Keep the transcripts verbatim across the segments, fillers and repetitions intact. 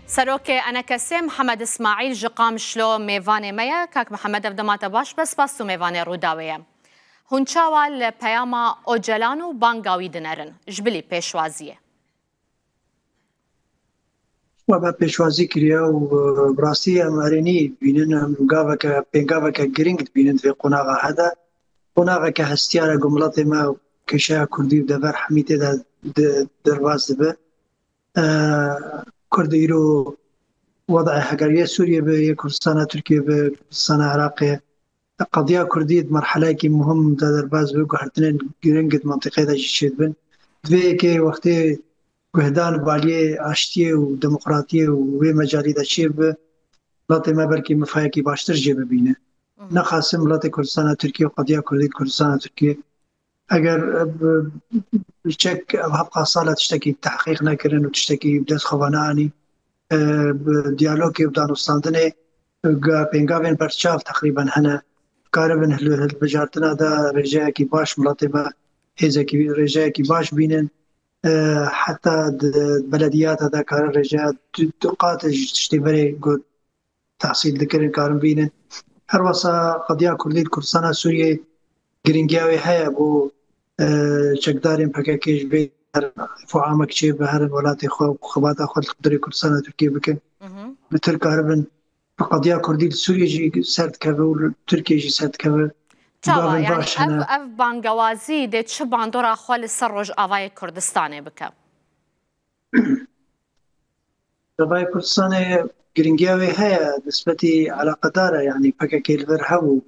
Serokê ENKSê Mihemed Îsmaîl ji Qamişlo mêvanê me ye. Kak Mihemed, ev dema te baş be, spas tu mêvanê Rûdawê ye. Hûn çawa li peyama Ocalan û banga wî dinerin ji bilî pêşwaziyê? We me pêşwazî kiriye û, e, bi rastî em erênî dibînin, em gaveke, pêngaveke girîng dibînin di vê qonaxa he de. Qonaxeke hestiyar e ku miletê me û kêşeya kurdî û dever hemî tê de di-, derbas dibe. E, Kurd îro wedê heger yê Sûriyê be, yê Kurdistana Tirkiyê be, Kurdistana Iraqê, qediya kurdî di merheleyekî muhim de derbas dibe, guhertinên girîng di mentiqê de jî çêdibin. Di vê yekê wextê guhdan bi aliyê aştiyê û demokratiyê û wê mecalî de çêbibe, miletê me belkî mifayekî baştir jê bibîne. Nexasim miletê Kurdistana Tirkiyê û qediya kurdî di Kurdistana Tirkiyê, eger, e, bi, bi çek ev hevqa sal e tiştekî tehqîq nekirin û tiştekî bi dest xwe ve neanî, e, bi diyalogê û danûstandinê, e, ga-, pêngavên berçav teqrîben hene. Karibin hil-, hilbijartina de rêjeyekî baş miletê me, hêzekî, rêjeyekî baş bînin. E, heta di belediyata de karin rêjeya du, du qat ji tiştê berê ku tehsîl dikirin, karin bînin. Her wesa qediya kurdî di Kurdistana Sûriyê girîngiya wê heye bo, e, çekdarên P K K ji vê herin îfo amek çêbibe, herin welatê xwe û xebata xwe li hundirê Kurdistana Tirkiyê bikin. Bi tir karibin bi qediya kurdî li Sûriyê jî ser dikeve û li Tirkiyê jî ser dikeve. Çawa, gavên yani baş ev, hene. Ev bangewazî dê çi bandora xwe li ser Rojavayê Kurdistanê bike? Rojavayê Kurdistanê girîngiya wê heye, nisbetî eleqedar e, yanî P K K li vir hebû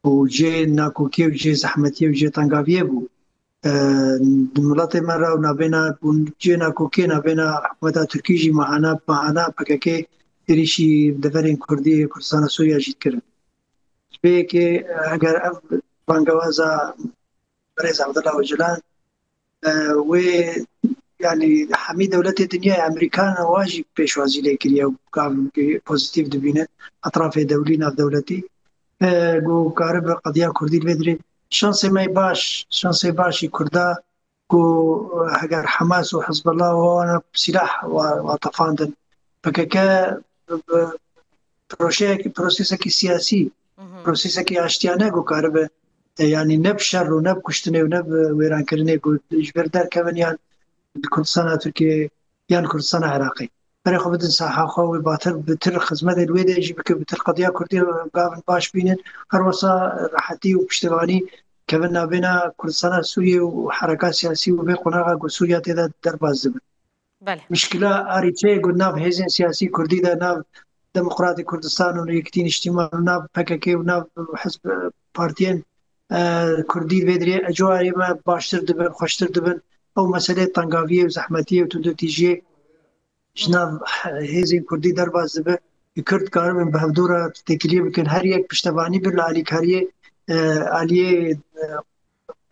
û cê nakokiyê û cê zehmetiyê û cê tengaviyê bû. E, di miletê me re û navbêna, û cê nakokiyê navbêna hikûmeta Tirkî jî mahana, mahana P K K êrîşî deverên Kurdî, Kurdistana Sûriya jî dikirin. Ji vê yekê, eger ev bangewaza birêz Abdullah Ocalan, e, wê, yanî hemî dewletê dinyayê, Amerîkan wa jî pêşwazî lê kiriye û gavê pozîtîf dibîne, etrafê dewlî, navdewletî, e, ku karibe qediya kurdî li vê dirê. Şansê me yê baş, şansê baş jî kurda ku, e, heger Hamas û Hizbullah wana silah wa, wa tefandin, P K K bi, bi proşeyek-, prosesekî siyasî, prosesekî aştiyane ku karibe, e, yanî ne bi şer û ne bi kuştinê û ne bi wêrankirinê ku ji vir derkevin yan di Kurdistana Tirkiyê yan Kurdistana Iraqê. Berê xwe bidin saha xwe, wê batir, bitir xizmetê li wê de jî bike, bitir qediya kurdî gavin baş bînin. Her wesa rehetî û piştevanî kevin navbêna Kurdistana Sûriyê û hereka siyasî û vê qonaxa ku Sûriya tê de derbas dibin. Belê. Mişkila arîçeyê ku nav hêzên siyasî kurdî de, nav Demokratê Kurdistan û Yekîtî Niştîman û nav P K K û nav hizb, partiyên, e, kurdî vê dirê, eco arê me baştir dibin, xweştir dibin. Ew meseleyê tengaviyê û zehmetiyê û tundûtîjiyê ji nav hêzên kurdî derbas dibe. Kurd karibin bi hevdû re têkiliyê bikin. Her yek piştevanî bir li alîkariyê, e, aliyê, e,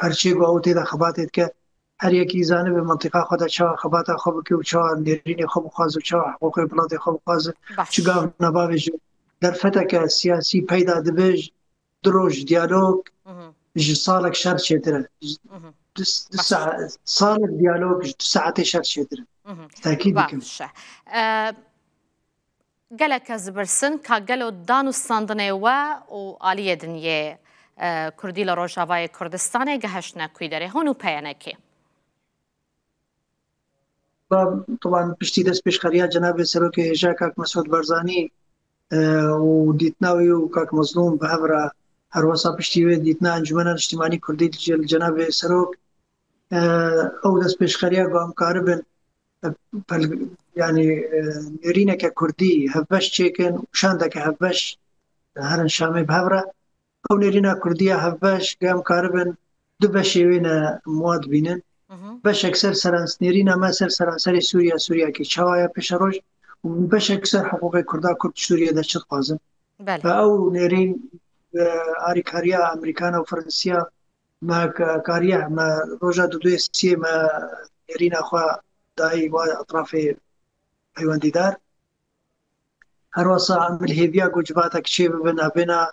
perçê ku ew tê de xebatê dike. Her yekî zanibe mentiqa xwe de çawa xebata xwe bike û çawa nêrînê xwe bixwaze û çawa hiqûqê welatê xwe bixwaze. Baş. Çi gav nava vê ji derfeteke siyasî peyda dibe, ji du roj diyalog, ji salek şer çêtir e. Ji du, du sa-, salek diyalog ji du saetê şer çêtir e. Tekîd dikim. Baş e. E, Gelek ez dipirsin ka gelo danûstandinê we û aliyê din yê, e, kurdî li Rojavayê Kurdistanê gehiştine kû derê hûn û P Y N K? Ba, taban piştî destpêşxeriya Cenabê Serokê Hêja Kak Mesûd Barzanî, e, û dîtina wî û Kak Mezlûm bi hev re, her wesa piştî wê dîtina Encûmena Niştimanî Kurdî li Cenabê Serok, e, ew destpêşxeriya ku em karibin, e, pel-, yanî, e, nêrîneke kurdî hevbeş çêkin û şandeke hevbeş herin Şamê bi hev re. Ew nêrîna kurdî ya hevbeş, ku em karibin du beşê wê ne muwa dibînin. Beşek ser serans-, nêrîna me ser seranserê Sûriye, Sûriyekê çawa ye pêşeroj û beşek ser hiqûqê kurda, kurd Sûriye de çi dixwazin. Belê. Ve ew nêrîn, e, arîkariya Amerîkan û Fransiya me ka-, kariye me roja du duyê siyê me nêrîna xwe dayî wa etrafê peywendîdar. Her wesa em li hêviya ku civatek çêbibe navbêna,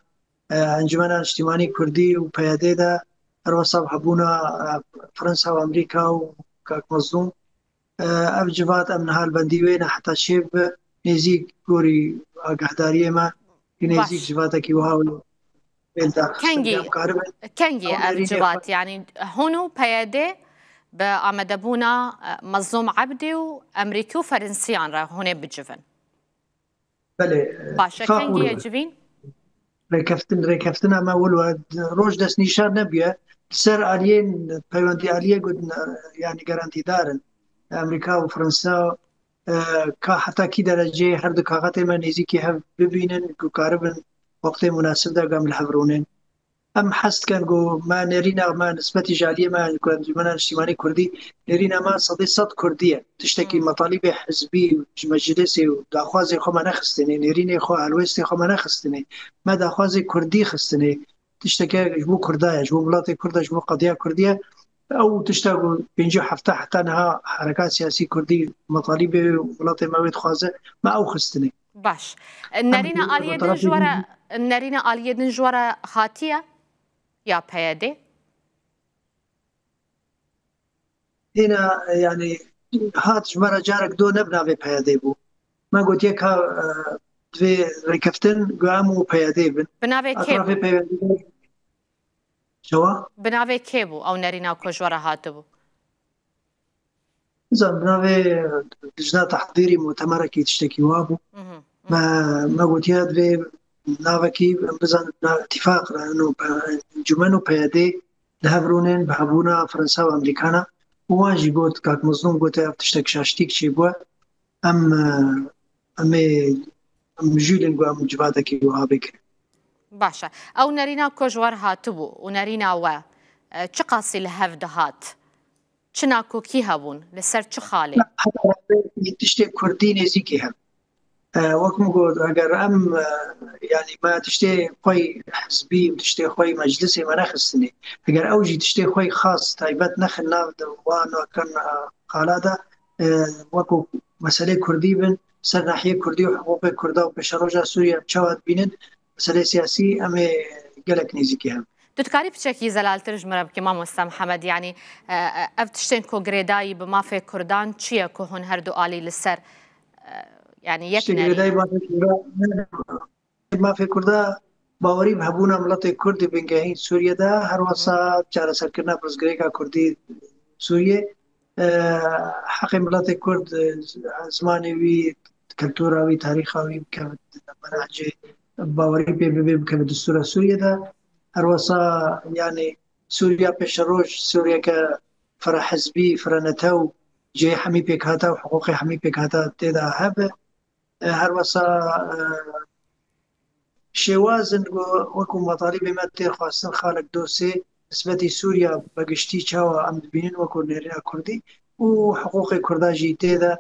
e, Encûmena Niştimanî Kurdî û P Y D de, her wesa bi hebûna, e, Fransa û Amerîka û Kak Mezlûm, e, ev civat em niha li bendî wê ne heta çêbibe. nêzîk gorî agahdariyê me, ki nêzîk Baş. civatekî wiha wê bêl de Kengî, xistin, em karibin kengî ew ev nêrînê civat, xwe yanî hûn û P Y D bi amadebûna, e, Mezlûm Ebdî û Emerîkî û Ferensiyan re hûn ê bicivin? Belê, Baş e, tifaq kengî bû. ye civîn? Rêkeftin, rêkeftina me wilo roj destnîşan nebûye. Li ser aliyên peywendî aliyê gotin, e, yanî garantîdar in. Emerîka û Fransa, e, ka heta kî dereceyê her du kaxetê me nêzîkî hev bibînin, ku karibin wextê munasib de gam li hev rûnin. Em hez dikin ku me nêrîna me nisbetî ji aliyê me ku Encûmena Niştimanî Kurdî, nêrîna me sedê sed Kurdî ye. Tiştekî Hmm. metalîbê hizbî û ji meclisê û daxwazê xwe me nexistinê, nêrînê xwe, helwêstê xwe me nexistinê. Me daxwazê Kurdî xistinê. Tişteke ji bo Kurda ye, ji bo miletê Kurd e, ji bo qediya Kurdî ye. Ew tişta ku pêncî û heft heta niha hereka siyasî Kurdî metalîbê û miletê me wê dixwaze, me ew xistinê. Baş. Nerîna Em, aliyê din ji we re, nerîna aliyê din ji we re hatiye? Ya P Y D? Hêna, e, yanî, hat ji me re carek do ne bi navê P Y D bû. Me gotiye ka, e, divê rêkeftin gu em û P Y D bin. Bi navê kê Etrafê bû? P Y D. Çawa? Bi navê kê bû ew nerîna ku ji we re hatibû? Nizanim, bi navê, e, Lijna Tehdîrî Mutemerekî tiştekî wa bû. Mhm, mhm. Me, me gotiye divê navekî em bizanin, na, îtîfaq re, no, pe-, encûmen û P Y D li hev rûnin, bi hebûna Fransa û Amerîkana. Û wan jî got, Kak Mezlûm gote, ev tiştek şaştîk çêbûye. Em, e, em ê, em mijûl in ku em civatekî wiha bikin. Baş e. Ew nerîna ku ji we re hatibû û nerîna we, e, çiqasî li hev dihat? Çi nakokî hebûn? Li ser çi xalê? Heta tiştê Kurdî nêzîkî hev. E, wek min got, eger em, e, yanî me tiştê xwe yî hizbî û tiştê xwe yî meclisê me nexistinê, eger ew jî tiştê xwe yî xas taybet nexin nav de wan nakin, e, xala de, e, wekû meselê Kurdî bin, ser nahiyê Kurdî û hiqûqê Kurda û pêşeroja Sûriye em çawa dibînin, meselê siyasî em ê gelek nêzîkî hev. Tu dikarî piçekî zelaltir ji min re bikî, mamoste Mihemed? Yanî, e, e, ev tiştên ku girêdayî bi mafê Kurdan çi ye ku hûn her du alî li ser, e, yanî yek Tiştê girêdayî nerîne? Mafê Kurda, mafê Kurda bawerî bi hebûna miletê Kurd ê bingehîn Sûriye de, her wisa çareserkirina pirsgirêka Kurdî Sûriye, e, heqê miletê Kurd, e, zimanê wî, kultura wî, tarîxa wî bikeve menhecê bawerî pê bibe, bikeve destûra Sûriye de. Her wisa, yanî, Sûriya pêşeroj, Sûriyeke firehizbî, firenetew, cihê hemî pêkhata û hiqûqê hemî pêkhata tê de hebe. E, her wisa, e, şêwaz in ku wekû metalîbê me têr xwestin xalek dosê nisbetî Sûriya be giştî çawa em dibînin wekû nêrîna Kurdî û hiqûqê Kurda jî tê de,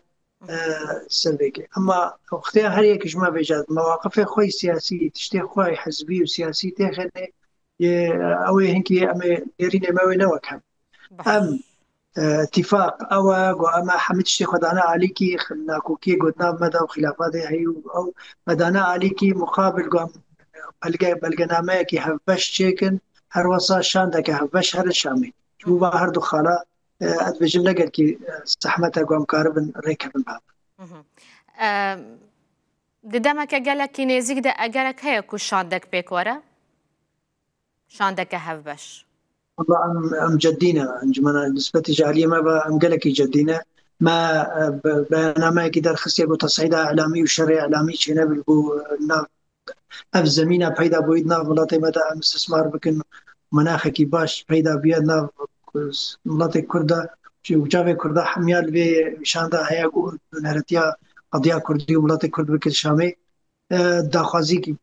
e, ser vê kê. Ema wextê her yek ji me bêje, mewaqifê xwe yî siyasî, tiştê xwe yî hizbî û siyasî têxêne, yê, ew ê hinkî em ê nêrînê me wê ne wek hev. Baş. Em, e, îtîfaq ew e, ku em hemî tiştê xwe dane alîkî, xi-, nakokiyê got nav me de û xîlafatê heyî û ew me dane alîkî, muqabil ku em belge, belgenameyekî hevbeş çêkin, her wisa şandeke hevbeş herin Şamê. Ji bo va her du xala, e, ez dibêjim ne gelkî, e, zehmet e ku em karibin rêkevin bi hev. Mhm. E, di demeke gelekî nêzîk de egerek heye ku şandek pêk were? Şandeke hevbeş. Wela em, em cedî ne. Encûmena nisbetî ji aliyê me ve em gelekî cedî ne. Me, e, be-, beyannameyekî derxistiye ku tesîda îlamî û şerê îlamî çênebin ku, e, nav ev zemîna peyda bûyî di nav miletê me de em istismar bikin. Menaxekî baş peyda bûye di nav miletê Kurd de. Û çavê Kurda hemiya li vê şanda heye ku neretiya qediya Kurdî û miletê Kurd bikin Şamê. E, daxwazî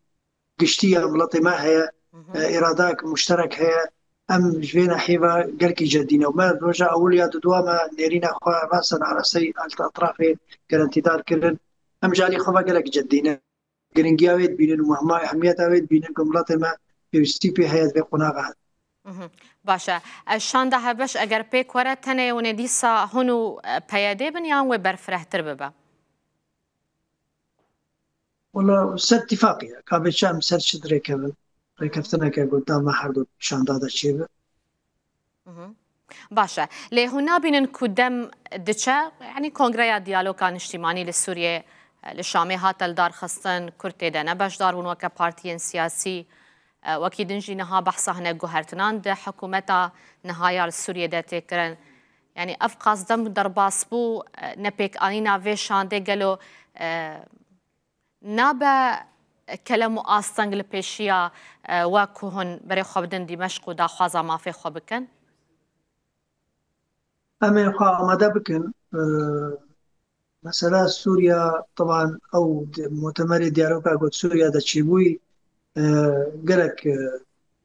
giştî ya miletê me heye, Mhm. e, îradeyek muşterek heye. Em ji vê nahî ve gelkî cedî ne. Me roja ewil ya dudwa me nêrîna xwe rasen arasteyî etrafê gerentîdar kirin. Em ji alî xwe ve gelek cedî ne. Giringiya wê dibînin û mehma ehmiyeta wê dibînin ku miletê me pêwîstî pê heye di vê qonaxa. Mhm. Baş e. E, şanda hevbeş eger pêk were tenê hûn ê dîsa hûn û, e, P Y D bin yan wê berfirehtir bibe? Wala ser tifaqî ye. Ka bê çi em ser çi dirêkevin? Rêkeftineke ku da me her du şanda de çêbe. Mhm. Baş e. Lê hûn nabînin ku dem diçe, yanî Kongreya Diyaloga Niştîmanî li Sûriyê, Li Şamê hate lidarxistin, Kurd tê de ne beşdar bûn weke partiyên siyasî. Wekî din jî niha behsa hinek guhertinan di hikûmeta niha ya li Sûriyê de tê kirin. Yanî ev qasdem derbas bû, nepêkanîna vê şandê gelo nabe kelem û asteng li pêşiya we ku hûn berê xwe bidin Dîmeşq û daxwaza mafê xwe bikin? Em ê xwe amade bikin. Mesela Sûriya, teban ew mutemerê diyaloga got Sûriya de çêbûyî, gelek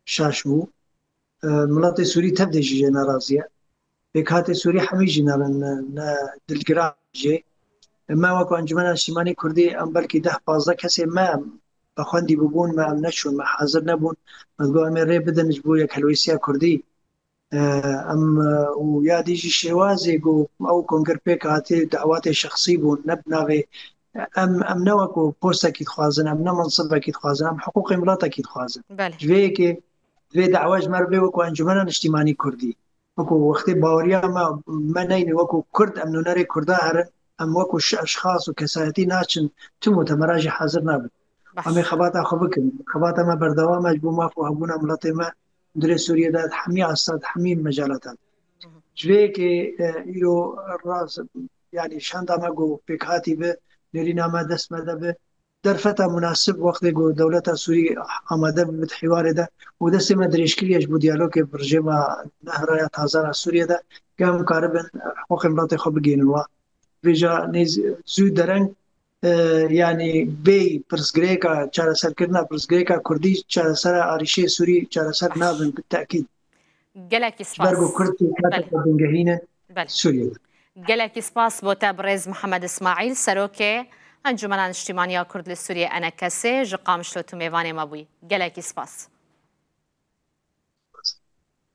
şaş bû. Miletê Sûrî tev de jî jê nerazî ye. Pêkhatê Sûrî hemî jî ne, ne, ne dilgiran jê. Me wek Encumena Niştimanî Kurdî em belkî deh pazdeh kesê me em bexwendî bibûn, me em neçûn, me hazir nebûn. Me digot em ê rê bidin ji bo yekhelwêsiya Kurdî. Em û ya dî jî şêwazê ku ew konger pêk hatî dawatê şexsî bûn, ne bi navê em, em ne wekû postekî dixwazin, em ne mensibekî dixwazin, em hiqûqê miletekî dixwazin. Belê. Ji vê yekê divê dawa ji me re bê wekû Encumena Niştîmanî Kurdî. Wekû wextê baweriya me, me neyne wekû Kurd, em nûnerê Kurda herin, em wekû şi eşxas û kesayetî naçin, tu mutemera jî hazir nabin. Baş. Em ê xebata xwe bikin. Xebata me berdewam e ji bo maf û hebûna miletê me hundirê Sûriyê de, di hemî asta, di hemî mecelata de. Ji vê yekê, e, îro rast, yanî şanda me ku pêkhatî bi, nêrîna me dest me de bi, derfeta munasib wextê ku dewleta Sûrî amade bi di hîwarê de û destê me dirêj kiriye ji bo diyalogê bi rejîma nehra ya taze ra Sûriyê de, ke em karibin hiqûqê miletê xwe bigihînin wa. Vêca nêz zû dereng, e, yanî bê pirsgirêka çareserkirina pirsgirêka Kurdî, çaresera arîşê Sûrî çareser nabin bi tekîd. Gelekî spas. Ji ber ku Kurd pêkhateke bingehîn e Sûriyê de. Gelekî spas bo te birêz Mihemed Îsmaîl, serokê Encumena Niştîmaniya Kurd li Sûriyê, E N K S, ji Qamişlo tu mêvanê me bûyî. Gelekî spas.